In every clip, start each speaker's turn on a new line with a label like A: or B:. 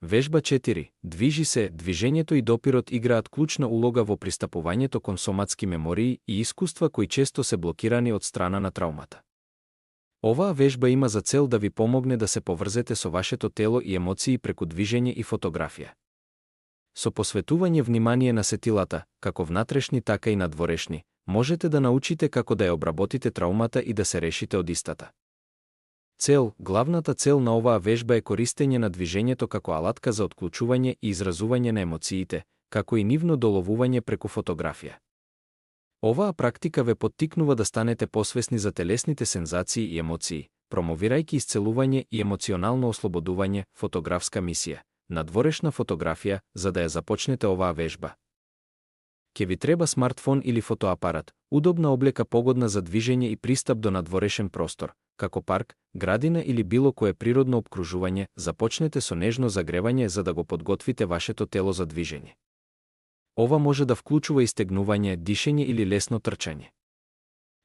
A: Вежба 4. Движи се, движењето и допирот играат клучна улога во пристапувањето кон соматски мемории и искуства кои често се блокирани од страна на траумата. Оваа вежба има за цел да ви помогне да се поврзете со вашето тело и емоции преку движење и фотографија. Со посветување внимание на сетилата, како внатрешни така и надворешни, можете да научите како да ја обработите траумата и да се решите од истата. Главната цел на оваа вежба е користење на движењето како алатка за отклучување и изразување на емоциите, како и нивно доловување преку фотографија. Оваа практика ве поттикнува да станете посвесни за телесните сензации и емоции, промовирајќи исцелување и емоционално ослободување, фотографска мисија, надворешна фотографија, за да ја започнете оваа вежба. Ке ви треба смартфон или фотоапарат, удобна облека погодна за движење и пристап до надворешен простор, како парк, градина или било кое природно опкружување, започнете со нежно загревање за да го подготвите вашето тело за движење. Ова може да вклучува истегнување, дишење или лесно трчање.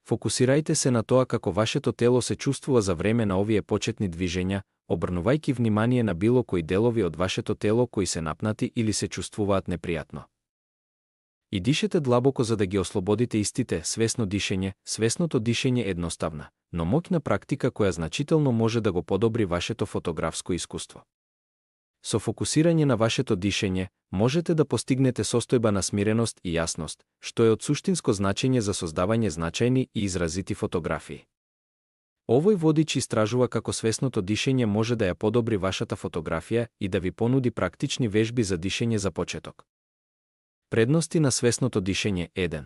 A: Фокусирајте се на тоа како вашето тело се чувствува за време на овие почетни движења, обрнувајќи внимание на било кои делови од вашето тело кои се напнати или се чувствуваат непријатно. И дишете длабоко за да ги ослободите истите. Свесно дишење. Свесното дишење е едноставна, но моќна практика која значително може да го подобри вашето фотографско искуство. Со фокусирање на вашето дишење, можете да постигнете состојба на смиреност и јасност, што е од суштинско значење за создавање значајни и изразити фотографии. Овој водич истражува како свесното дишење може да ја подобри вашата фотографија и да ви понуди практични вежби за дишење за почеток. Предности на свесното дишење 1.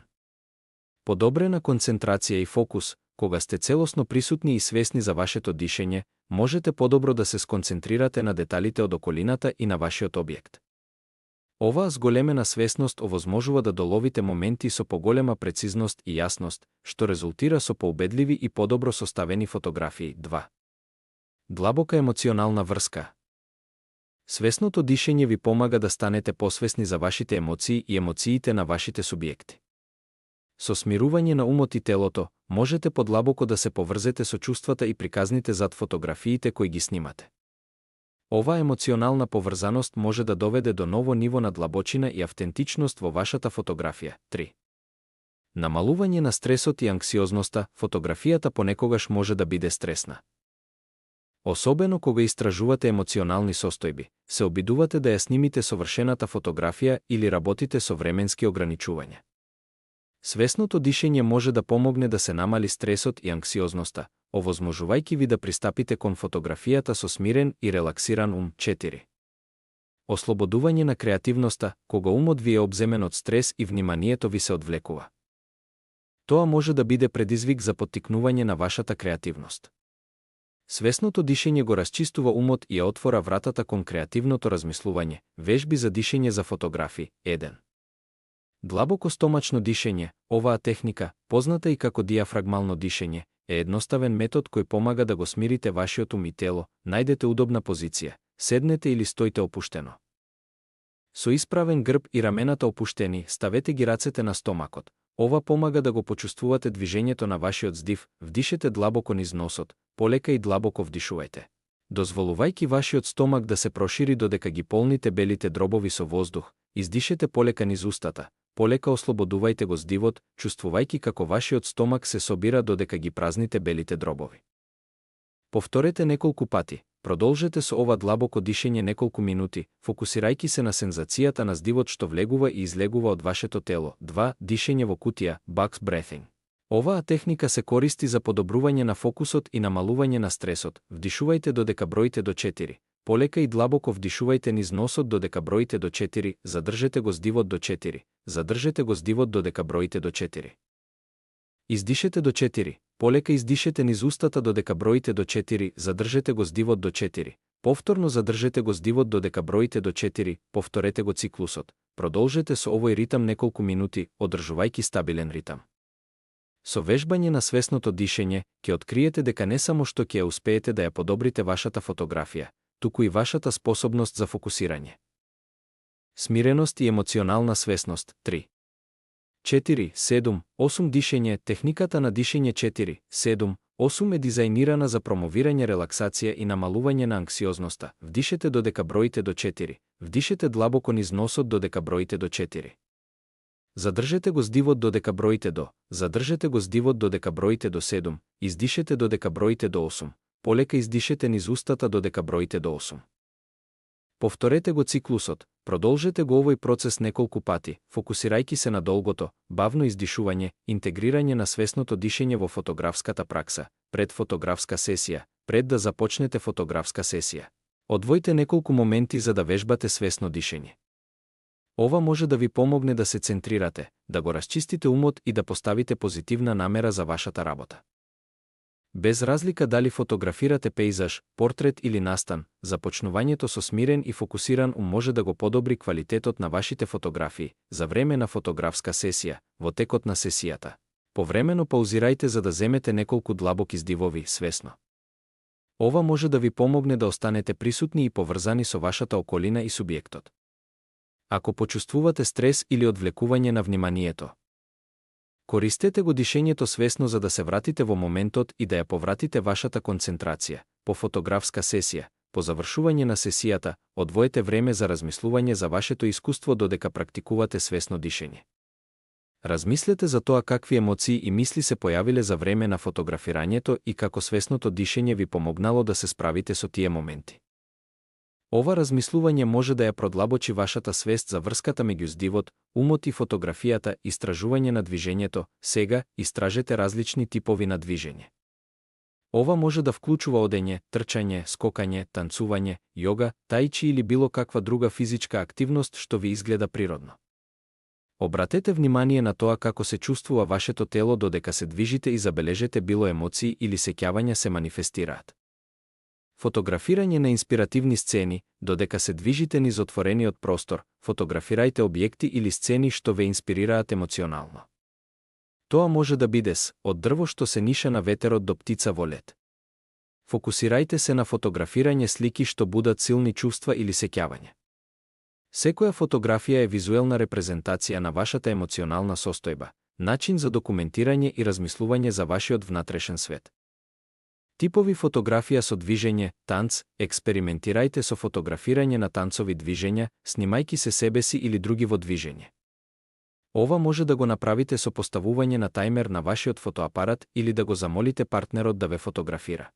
A: Подобрена концентрација и фокус. Кога сте целосно присутни и свесни за вашето дишење, можете подобро да се сконцентрирате на деталите од околината и на вашиот објект. Оваа зголемена свесност овозможува да доловите моменти со поголема прецизност и јасност, што резултира со поубедливи и подобро составени фотографии. 2. Длабока емоционална врска. Свесното дишење ви помага да станете посвесни за вашите емоции и емоциите на вашите субјекти. Со смирување на умот и телото, можете подлабоко да се поврзете со чувствата и приказните зад фотографиите кои ги снимате. Оваа емоционална поврзаност може да доведе до ново ниво на длабочина и автентичност во вашата фотографија. 3. Намалување на стресот и анксиозноста. Фотографијата понекогаш може да биде стресна. Особено кога истражувате емоционални состојби, се обидувате да ја снимите совршената фотографија или работите со временски ограничувања. Свесното дишење може да помогне да се намали стресот и анксиозноста, овозможувајќи ви да пристапите кон фотографијата со смирен и релаксиран ум. 4. Ослободување на креативноста. Кога умот ви е обземен од стрес и вниманието ви се одвлекува. Тоа може да биде предизвик за поттикнување на вашата креативност. Свесното дишење го расчистува умот и ја отвора вратата кон креативното размислување. Вежби за дишење за фотографи. 1. Длабоко стомачно дишење. Оваа техника, позната и како диафрагмално дишење, е едноставен метод кој помага да го смирите вашиот ум и тело. Најдете удобна позиција, седнете или стоите опуштено. Со исправен грб и рамената опуштени, ставете ги рацете на стомакот. Ова помага да го почувствувате движењето на вашиот здив. Вдишете длабоко низ носот, полека и длабоко вдишувајте. Дозволувајќи вашиот стомак да се прошири додека ги полните белите дробови со воздух, издишете полека низ устата. Полека ослободувајте го здивот, чувствувајќи како вашиот стомак се собира додека ги празните белите дробови. Повторете неколку пати. Продолжете со ова длабоко дишење неколку минути, фокусирајќи се на сензацијата на здивот што влегува и излегува од вашето тело. 2. Дишење во кутија, box breathing. Оваа техника се користи за подобрување на фокусот и намалување на стресот. Вдишувајте додека броите до 4. Полека и длабоко вдишувајте низ носот додека броите до 4, задржете го здивот до 4, задржете го здивот додека броите до 4. Издишете до 4, полека издишете низ устата додека броите до 4, задржете го здивот до 4. Повторно задржете го здивот додека броите до 4, повторете го циклусот. Продолжете со овој ритам неколку минути, одржувајќи стабилен ритам. Со вежбање на свесното дишење, ќе откриете дека не само што ќе успеете да ја подобрите вашата фотографија, туку и вашата способност за фокусирање. Смиреност и емоционална свесност. 3. 4, 7, 8 дишење. Техниката на дишење 4, 7, 8 е дизајнирана за промовирање релаксација и намалување на анксиозноста. Вдишете додека броите до 4. Вдишете длабоко низ носот додека броите до 4. Задржете го здивот додека броите до. Задржете го здивот додека броите до 7. Издишете додека броите до 8. Полека издишете низ устата додека броите до 8. Повторете го циклусот. Продолжете го овој процес неколку пати, фокусирајќи се на долгото, бавно издишување, интегрирање на свесното дишење во фотографската пракса, пред фотографска сесија, пред да започнете фотографска сесија. Одвојте неколку моменти за да вежбате свесно дишење. Ова може да ви помогне да се центрирате, да го расчистите умот и да поставите позитивна намера за вашата работа. Без разлика дали фотографирате пејзаж, портрет или настан, започнувањето со смирен и фокусиран ум може да го подобри квалитетот на вашите фотографии за време на фотографска сесија, во текот на сесијата. Повремено паузирајте за да земете неколку длабоки здивови свесно. Ова може да ви помогне да останете присутни и поврзани со вашата околина и субјектот. Ако почувствувате стрес или одвлекување на вниманието, користете го дишењето свесно за да се вратите во моментот и да ја повратите вашата концентрација. По фотографска сесија, по завршување на сесијата, одвоете време за размислување за вашето искуство додека практикувате свесно дишење. Размислете за тоа какви емоции и мисли се појавиле за време на фотографирањето и како свесното дишење ви помогнало да се справите со тие моменти. Ова размислување може да ја продлабочи вашата свест за врската меѓу здивот, умот и фотографијата, истражување на движењето. Сега истражете различни типови на движење. Ова може да вклучува одење, трчање, скокање, танцување, јога, тајчи или било каква друга физичка активност што ви изгледа природно. Обратете внимание на тоа како се чувствува вашето тело додека се движите и забележете било емоции или сеќавања се манифестираат. Фотографирање на инспиративни сцени, додека се движите низ отворениот простор, фотографирајте објекти или сцени што ве инспирираат емоционално. Тоа може да биде од дрво што се ниша на ветерот до птица во лет. Фокусирајте се на фотографирање слики што будат силни чувства или сеќавања. Секоја фотографија е визуелна репрезентација на вашата емоционална состојба, начин за документирање и размислување за вашиот внатрешен свет. Типови фотографија со движење, танц. Експериментирајте со фотографирање на танцови движења, снимајќи се себе си или други во движење. Ова може да го направите со поставување на тајмер на вашиот фотоапарат или да го замолите партнерот да ве фотографира.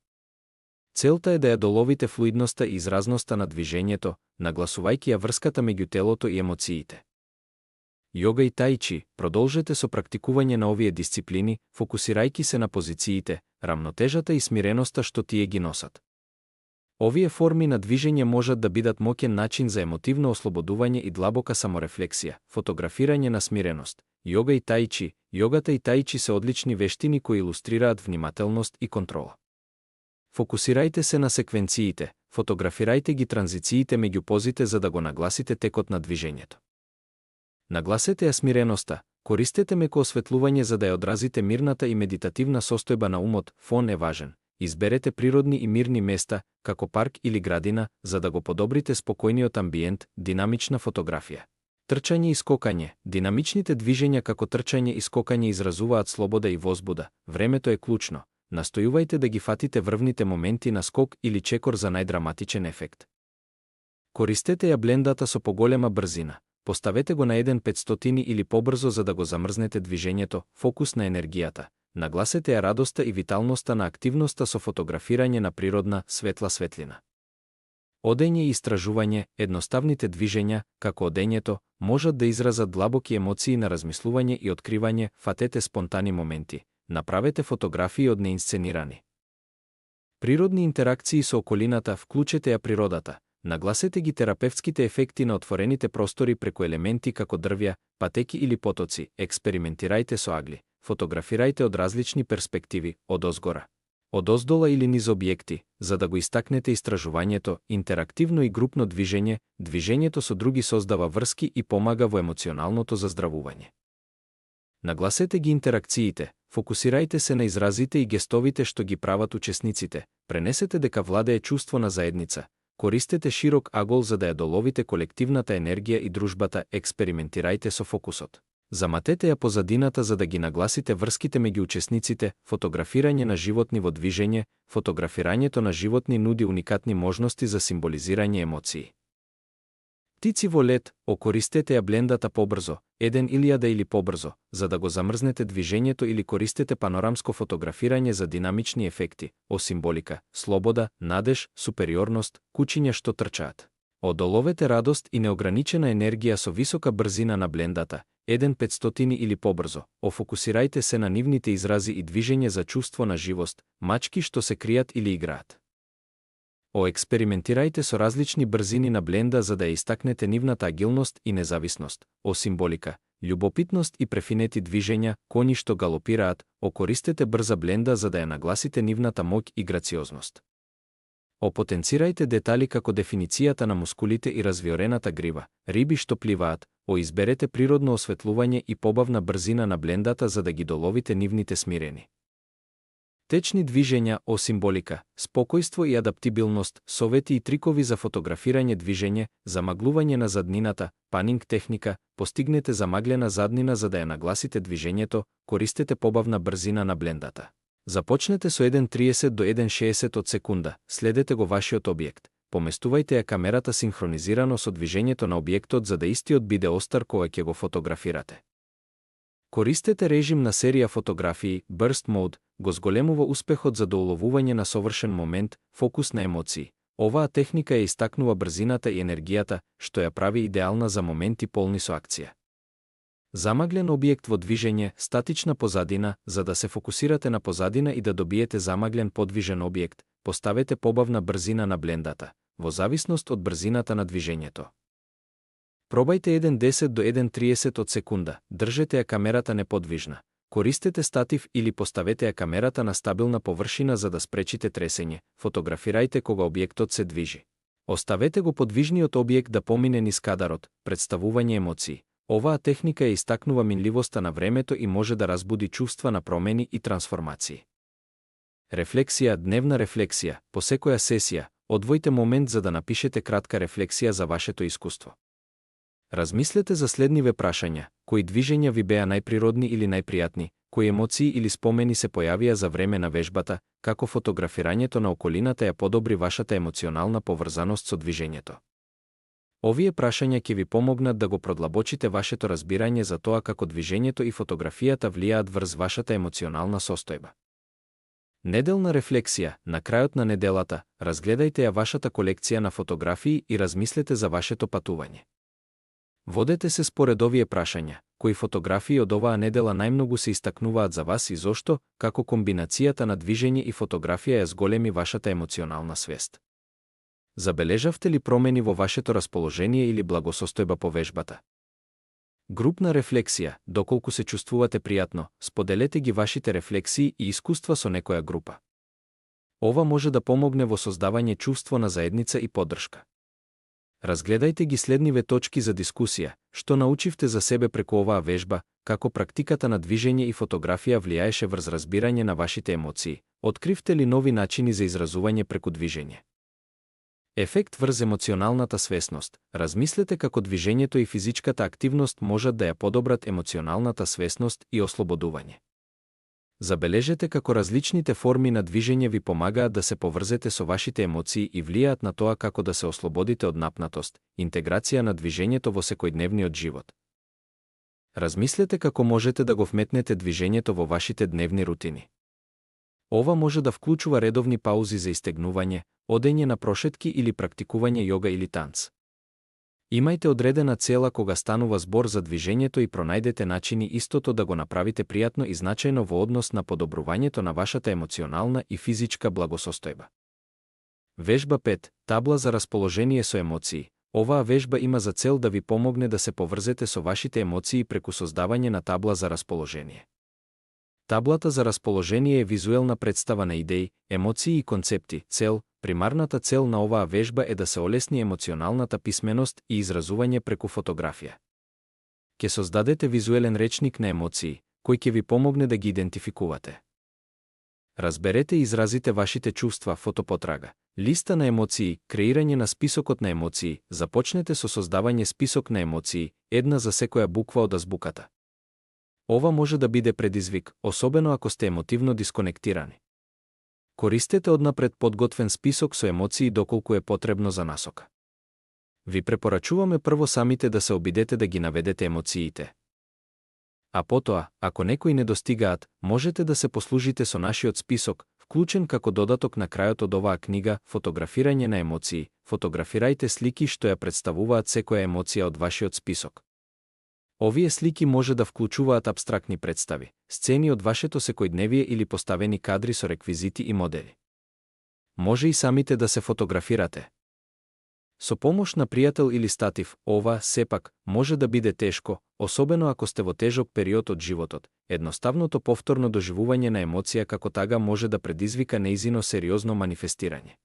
A: Целта е да ја доловите флуидноста и изразноста на движењето, нагласувајќи ја врската меѓу телото и емоциите. Јога и тајчи, продолжете со практикување на овие дисциплини, фокусирајќи се на позициите, рамнотежата и смиреноста што тие ги носат. Овие форми на движење можат да бидат моќен начин за емотивно ослободување и длабока саморефлексија, фотографирање на смиреност. Јога и тајчи. Јогата и тајчи се одлични вештини кои илустрираат внимателност и контрола. Фокусирајте се на секвенциите, фотографирајте ги транзициите меѓу позите за да го нагласите текот на движењето. Нагласете ја смиреноста, користете меко осветлување за да ја одразите мирната и медитативна состојба на умот. Фон е важен. Изберете природни и мирни места, како парк или градина, за да го подобрите спокојниот амбиент. Динамична фотографија. Трчање и скокање. Динамичните движења како трчање и скокање изразуваат слобода и возбуда. Времето е клучно. Настојувајте да ги фатите врвните моменти на скок или чекор за најдраматичен ефект. Користете ја блендата со поголема брзина. Поставете го на 1/500 или побрзо за да го замрзнете движењето. Фокус на енергијата. Нагласете ја радоста и виталноста на активноста со фотографирање на природна, светла светлина. Одење и истражување. Едноставните движења, како одењето, можат да изразат длабоки емоции на размислување и откривање. Фатете спонтани моменти. Направете фотографии од неинсценирани. Природни интеракции со околината. Вклучете ја природата. Нагласете ги терапевтските ефекти на отворените простори преку елементи како дрвја, патеки или потоци. Експериментирајте со агли. Фотографирајте од различни перспективи, од озгора, од оздола или низ објекти, за да го истакнете истражувањето. Интерактивно и групно движење. Движењето со други создава врски и помага во емоционалното заздравување. Нагласете ги интеракциите. Фокусирајте се на изразите и гестовите што ги прават учесниците. Пренесете дека владее чувство на заедница. Користете широк агол за да ја доловите колективната енергија и дружбата. Експериментирајте со фокусот. Заматете ја позадината за да ги нагласите врските меѓу учесниците. Фотографирање на животни во движење. Фотографирањето на животни нуди уникатни можности за символизирање емоции. Птици во лет, користете ја блендата побрзо, 1000 или побрзо, за да го замрзнете движењето или користете панорамско фотографирање за динамични ефекти, символика, слобода, надеж, супериорност, кучиња што трчаат. Одоловете радост и неограничена енергија со висока брзина на блендата, 1500 или побрзо. Офокусирајте се на нивните изрази и движење за чувство на живост, мачки што се кријат или играат. Експериментирајте со различни брзини на бленда за да ја истакнете нивната агилност и независност, символика, љубопитност и префинети движења, коњи што галопираат. Користете брза бленда за да ја нагласите нивната моќ и грациозност. Потенцирајте детали како дефиницијата на мускулите и развиорената грива, риби што пливаат. Изберете природно осветлување и побавна брзина на блендата за да ги доловите нивните смирени течни движења, символика, спокојство и адаптибилност, совети и трикови за фотографирање движење, замаглување на заднината, панинг техника. Постигнете замаглена заднина за да ја нагласите движењето. Користете побавна брзина на блендата. Започнете со 1:30 до 1:60 од секунда. Следете го вашиот објект. Поместувајте ја камерата синхронизирано со движењето на објектот за да истиот биде остар кога ќе го фотографирате. Користете режим на серија фотографии, Burst Mode, го зголемува успехот за доуловување на совршен момент, фокус на емоции. Оваа техника ја истакнува брзината и енергијата, што ја прави идеална за моменти полни со акција. Замаглен објект во движење, статична позадина. За да се фокусирате на позадина и да добиете замаглен подвижен објект, поставете побавна брзина на блендата, во зависност од брзината на движењето. Пробајте 1:10 до 1:30 од секунда. Држете ја камерата неподвижна. Користете статив или поставете ја камерата на стабилна површина за да спречите тресење. Фотографирајте кога објектот се движи. Оставете го подвижниот објект да помине низ кадарот, представување емоции. Оваа техника ја истакнува минливоста на времето и може да разбуди чувства на промени и трансформации. Рефлексија, дневна рефлексија. По секоја сесија, одвојте момент за да напишете кратка рефлексија за вашето искуство. Размислете за следниве прашања: кои движења ви беа најприродни или најпријатни, кои емоции или спомени се појавија за време на вежбата, како фотографирањето на околината ја подобри вашата емоционална поврзаност со движењето. Овие прашања ќе ви помогнат да го продлабочите вашето разбирање за тоа како движењето и фотографијата влијаат врз вашата емоционална состојба. Неделна рефлексија. На крајот на неделата, разгледајте ја вашата колекција на фотографии и размислете за вашето патување. Водете се според овие прашања: кои фотографии од оваа недела најмногу се истакнуваат за вас и зошто, како комбинацијата на движење и фотографија ја зголеми вашата емоционална свест. Забележавте ли промени во вашето расположение или благосостојба по вежбата? Групна рефлексија. Доколку се чувствувате пријатно, споделете ги вашите рефлексии и искуства со некоја група. Ова може да помогне во создавање чувство на заедница и поддршка. Разгледајте ги следниве точки за дискусија: што научивте за себе преку оваа вежба, како практиката на движење и фотографија влијаеше врз разбирање на вашите емоции, откривте ли нови начини за изразување преку движење. Ефект врз емоционалната свесност. Размислете како движењето и физичката активност можат да ја подобрат емоционалната свесност и ослободување. Забележете како различните форми на движење ви помагаат да се поврзете со вашите емоции и влијаат на тоа како да се ослободите од напнатост, интеграција на движењето во секојдневниот живот. Размислете како можете да го вметнете движењето во вашите дневни рутини. Ова може да вклучува редовни паузи за истегнување, одење на прошетки или практикување јога или танц. Имајте одредена цела кога станува збор за движењето и пронајдете начини истото да го направите пријатно и значајно во однос на подобрувањето на вашата емоционална и физичка благосостојба. Вежба 5. Табла за расположение со емоции. Оваа вежба има за цел да ви помогне да се поврзете со вашите емоции преку создавање на табла за расположение. Таблата за расположение е визуелна представа на идеи, емоции и концепти. Цел. Примарната цел на оваа вежба е да се олесни емоционалната писменост и изразување преку фотографија. Ке создадете визуелен речник на емоции, кој ќе ви помогне да ги идентификувате. Разберете и изразите вашите чувства, фотопотрага. Листа на емоции, креирање на списокот на емоции. Започнете со создавање список на емоции, една за секоја буква од азбуката. Ова може да биде предизвик, особено ако сте емотивно дисконектирани. Користете однапред подготвен список со емоции доколку е потребно за насока. Ви препорачуваме прво самите да се обидете да ги наведете емоциите. А потоа, ако некои не достигаат, можете да се послужите со нашиот список, вклучен како додаток на крајот од оваа книга Фотографирање на емоции. Фотографирајте слики што ја представуваат секоја емоција од вашиот список. Овие слики може да вклучуваат апстрактни представи, сцени од вашето секојдневие или поставени кадри со реквизити и модели. Може и самите да се фотографирате. Со помош на пријател или статив, ова, сепак, може да биде тешко, особено ако сте во тежок период од животот. Едноставното повторно доживување на емоција како тага може да предизвика неизино сериозно манифестирање.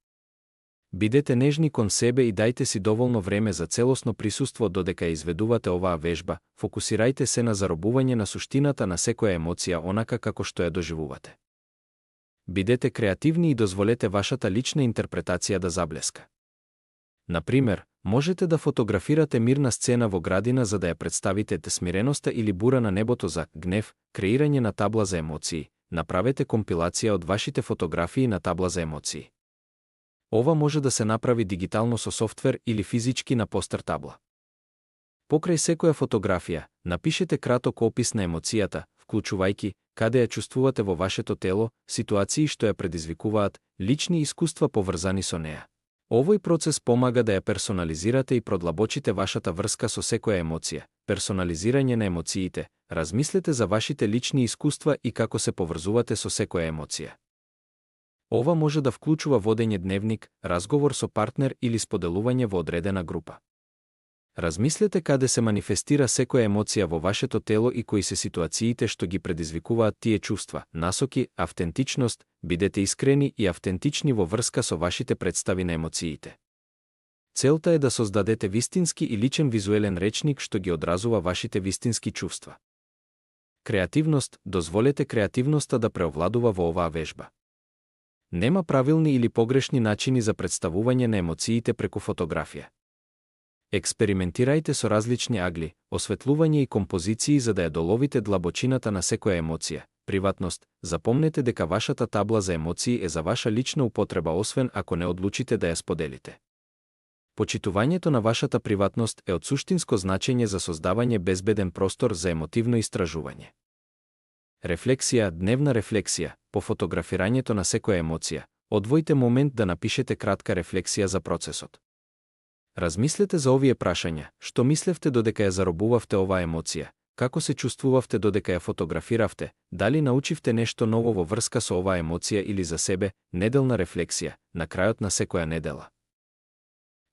A: Бидете нежни кон себе и дајте си доволно време за целосно присуство додека ја изведувате оваа вежба, фокусирајте се на заробување на суштината на секоја емоција онака како што ја доживувате. Бидете креативни и дозволете вашата лична интерпретација да заблеска. Например, можете да фотографирате мирна сцена во градина за да ја представите смиреноста или бура на небото за гнев, креирање на табла за емоции. Направете компилација од вашите фотографии на табла за емоции. Ова може да се направи дигитално со софтвер или физички на постер табла. Покрај секоја фотографија, напишете краток опис на емоцијата, вклучувајќи каде ја чувствувате во вашето тело, ситуации што ја предизвикуваат, лични искуства поврзани со неа. Овој процес помага да ја персонализирате и продлабочите вашата врска со секоја емоција. Персонализирање на емоциите. Размислете за вашите лични искуства и како се поврзувате со секоја емоција. Ова може да вклучува водење дневник, разговор со партнер или споделување во одредена група. Размислете каде се манифестира секоја емоција во вашето тело и кои се ситуациите што ги предизвикуваат тие чувства. Насоки, автентичност, бидете искрени и автентични во врска со вашите представи на емоциите. Целта е да создадете вистински и личен визуелен речник што ги одразува вашите вистински чувства. Креативност, дозволете креативноста да преовладува во оваа вежба. Нема правилни или погрешни начини за представување на емоциите преку фотографија. Експериментирајте со различни агли, осветлување и композиции за да ја доловите длабочината на секоја емоција. Приватност, запомнете дека вашата табла за емоции е за ваша лична употреба освен ако не одлучите да ја споделите. Почитувањето на вашата приватност е од суштинско значење за создавање безбеден простор за емотивно истражување. Рефлексија, дневна рефлексија, по фотографирањето на секоја емоција, одвојте момент да напишете кратка рефлексија за процесот. Размислете за овие прашања: што мислевте додека ја заробувавте оваа емоција, како се чувствувавте додека ја фотографиравте, дали научивте нешто ново во врска со оваа емоција или за себе, неделна рефлексија, на крајот на секоја недела.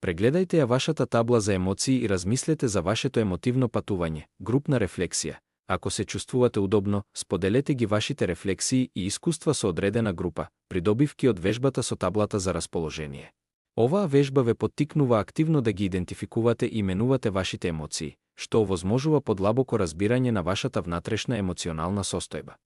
A: Прегледајте ја вашата табла за емоции и размислете за вашето емотивно патување, групна рефлексија. Ако се чувствувате удобно, споделете ги вашите рефлексии и искуства со одредена група, придобивки од вежбата со таблата за расположение. Оваа вежба ве поттикнува активно да ги идентификувате и именувате вашите емоции, што овозможува подлабоко разбирање на вашата внатрешна емоционална состојба.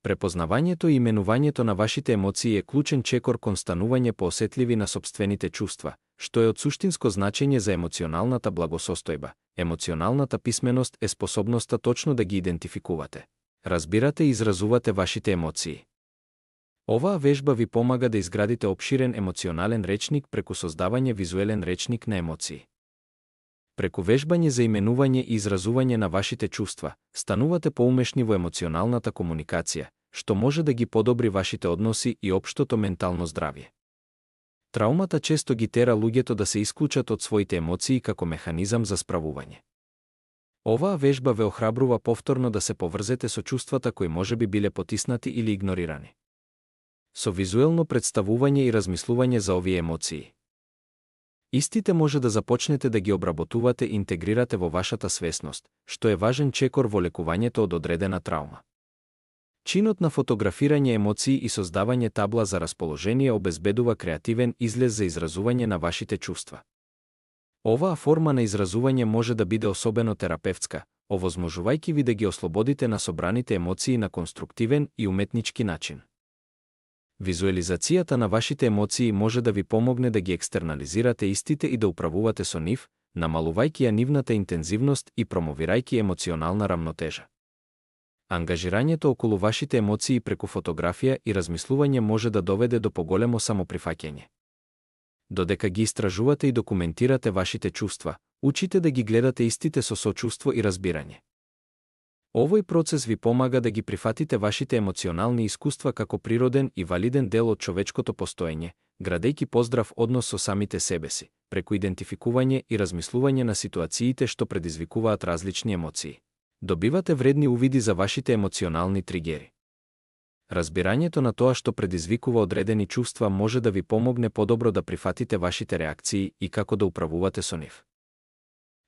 A: Препознавањето и именувањето на вашите емоции е клучен чекор кон станување поосетливи на сопствените чувства, што е од суштинско значење за емоционалната благосостојба. Емоционалната писменост е способноста точно да ги идентификувате. Разбирате и изразувате вашите емоции. Оваа вежба ви помага да изградите опширен емоционален речник преку создавање визуелен речник на емоции. Преку вежбање за именување и изразување на вашите чувства, станувате поумешни во емоционалната комуникација, што може да ги подобри вашите односи и општото ментално здравје. Траумата често ги тера луѓето да се исклучат од своите емоции како механизам за справување. Оваа вежба ве охрабрува повторно да се поврзете со чувствата кои можеби биле потиснати или игнорирани. Со визуелно представување и размислување за овие емоции. Истите може да започнете да ги обработувате и интегрирате во вашата свесност, што е важен чекор во лекувањето од одредена траума. Чинот на фотографирање емоции и создавање табла за расположение обезбедува креативен излез за изразување на вашите чувства. Оваа форма на изразување може да биде особено терапевтска, овозможувајќи ви да ги ослободите на собраните емоции на конструктивен и уметнички начин. Визуализацијата на вашите емоции може да ви помогне да ги екстернализирате истите и да управувате со нив, намалувајќи ја нивната интензивност и промовирајќи емоционална рамнотежа. Ангажирањето околу вашите емоции преку фотографија и размислување може да доведе до поголемо самоприфаќање. Додека ги истражувате и документирате вашите чувства, учите да ги гледате истите со сочувство и разбирање. Овој процес ви помага да ги прифатите вашите емоционални искуства како природен и валиден дел од човечкото постоење, градејќи поздрав однос со самите себе си, преку идентификување и размислување на ситуациите што предизвикуваат различни емоции. Добивате вредни увиди за вашите емоционални тригери. Разбирањето на тоа што предизвикува одредени чувства може да ви помогне подобро да прифатите вашите реакции и како да управувате со нив.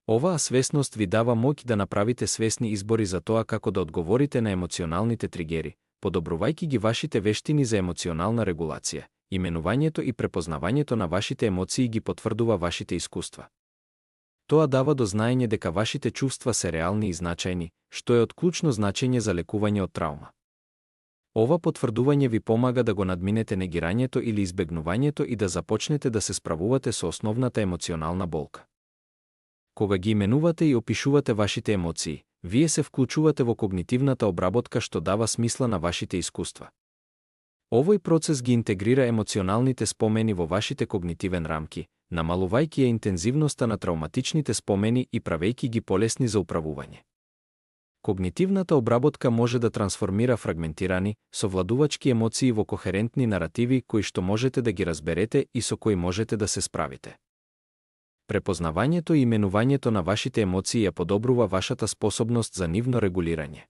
A: Оваа свесност ви дава моќ да направите свесни избори за тоа како да одговорите на емоционалните тригери, подобрувајќи ги вашите вештини за емоционална регулација. Именувањето и препознавањето на вашите емоции ги потврдува вашите искуства. Тоа дава до знаење дека вашите чувства се реални и значајни, што е од клучно значење за лекување од траума. Ова потврдување ви помага да го надминете негирањето или избегнувањето и да започнете да се справувате со основната емоционална болка. Кога ги именувате и опишувате вашите емоции, вие се вклучувате во когнитивната обработка што дава смисла на вашите искуства. Овој процес ги интегрира емоционалните спомени во вашите когнитивен рамки, намалувајќи ја интензивноста на травматичните спомени и правејќи ги полесни за управување. Когнитивната обработка може да трансформира фрагментирани, совладувачки емоции во кохерентни наративи кои што можете да ги разберете и со кои можете да се справите. Препознавањето и именувањето на вашите емоции ја подобрува вашата способност за нивно регулирање.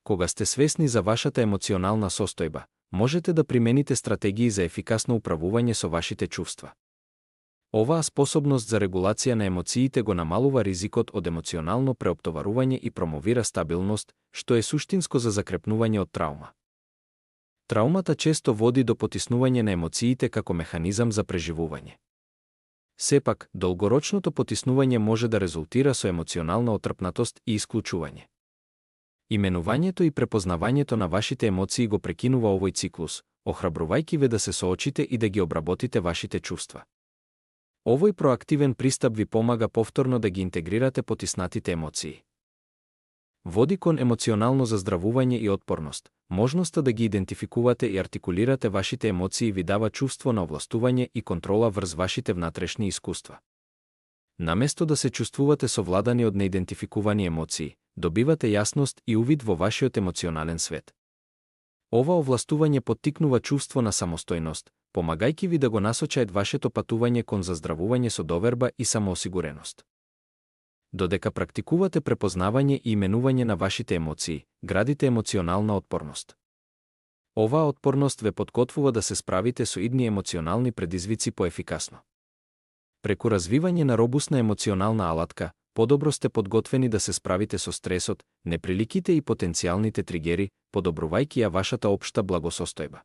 A: Кога сте свесни за вашата емоционална состојба, можете да примените стратегии за ефикасно управување со вашите чувства. Оваа способност за регулација на емоциите го намалува ризикот од емоционално преоптоварување и промовира стабилност, што е суштинско за закрепнување од траума. Траумата често води до потиснување на емоциите како механизам за преживување. Сепак, долгорочното потиснување може да резултира со емоционална отрпнатост и исклучување. Именувањето и препознавањето на вашите емоции го прекинува овој циклус, охрабрувајќи ве да се соочите и да ги обработите вашите чувства. Овој проактивен пристап ви помага повторно да ги интегрирате потиснатите емоции. Води кон емоционално заздравување и отпорност. Можноста да ги идентификувате и артикулирате вашите емоции ви дава чувство на овластување и контрола врз вашите внатрешни искуства. Наместо да се чувствувате совладани од неидентификувани емоции, добивате јасност и увид во вашиот емоционален свет. Ова овластување поттикнува чувство на самостојност, помагајќи ви да го насочаат вашето патување кон заздравување со доверба и самоосигуреност. Додека практикувате препознавање и именување на вашите емоции, градите емоционална отпорност. Оваа отпорност ве подготвува да се справите со идни емоционални предизвици поефикасно. Преку развивање на робусна емоционална алатка, подобро сте подготвени да се справите со стресот, неприликите и потенцијалните тригери, подобрувајќи ја вашата општа благосостојба.